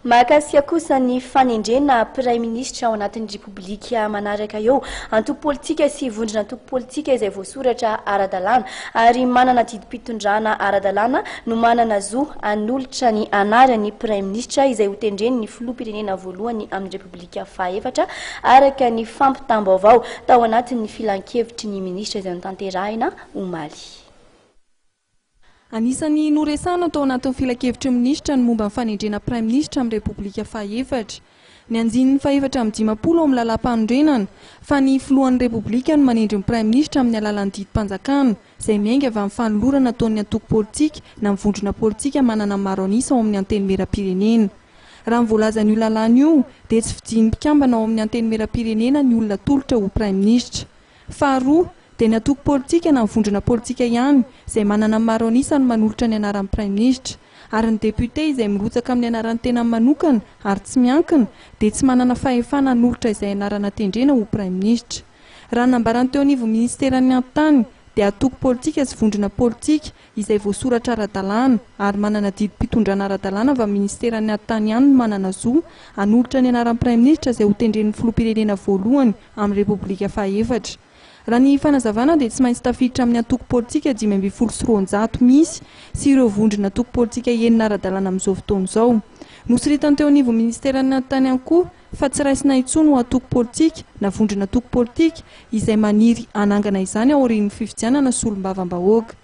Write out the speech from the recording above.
Mahakasika kosa ny fanendrena Praiminisitra ao anatin'ny Repoblika manaraka eo, antoko politika sy vondron'antoko politika izay voasoratra ara-dalàna ary manana didim-pitondrana ara-dalàna no manana zo hanolotra ny anaran'ny Praiminisitra izay hotendren'ny Filoham-pirenena voalohany amin'ny Repoblika fahaefatra araka ny fampitam-baovao tao anatin'ny filankevitry ny minisitra izay notanterahina omaly. Anisan'ny noresahana tao anatin'ny filankevitry ny minisitra ny momba ny fanendrena praiminisitra amin'ny Repoblika fahefatra. Ny andininy faha-54 ao amin'ny Lalàmpanorenana fa ny filohan'ny Repoblika no manendry ny praiminisitra amin'ny alalan'ny didim-panjakana izay miainga avy amin'ny fanolorana ataon'ny antoko politika na ny vondrona politika manana ny maro an'isa ao amin'ny Antenimierampirenena. Raha ny voalazan'io lalàna io dia tsy fidian'ny mpikambana ao amin'ny Antenimierampirenena ny olona atolotra ho praiminisitra. Faharoa, dia ny antoko politika na ny vondrona politika ihany izay manana ny maro an'isa no manolotra ny anaran'ny Praiminisitra. Ary ny député izay mirotsaka amin'ny anaran'ny tenany manokana ary tsy miankina dia tsy manana fahefana hanolotra izay anarana tendrena ho Praiminisitra. Raha ny nambaran'ny teo anivon'ny Minisiteran'ny Antitany dia antoko politika sy vondrona politika izay voasoratra ara-dalàna ary manana didim-pitondrana ara-dalàna avy amin'ny Minisiteran'ny Atitany ihany no manana zo hanolotra ny anaran'ny Praiminisitra izay hotendren'ny Filoham-pirenena voalohany amin'ny Repoblika fahaefatra. Raha ny fanazavana dia tsy maintsy tafiditra amin'ny antoko politika 215 misy sy ireo vondrona antoko politika enina ara-dalàna amin'izao fotoana izao. Nosoritany teo anivon'ny Minisiteran'ny Atitany ihany koa fa tsy raisina intsony ho antoko politika na vondrona antoko politika izay maniry hanangana izany aorian'ny fifidianana solombavambahoaka.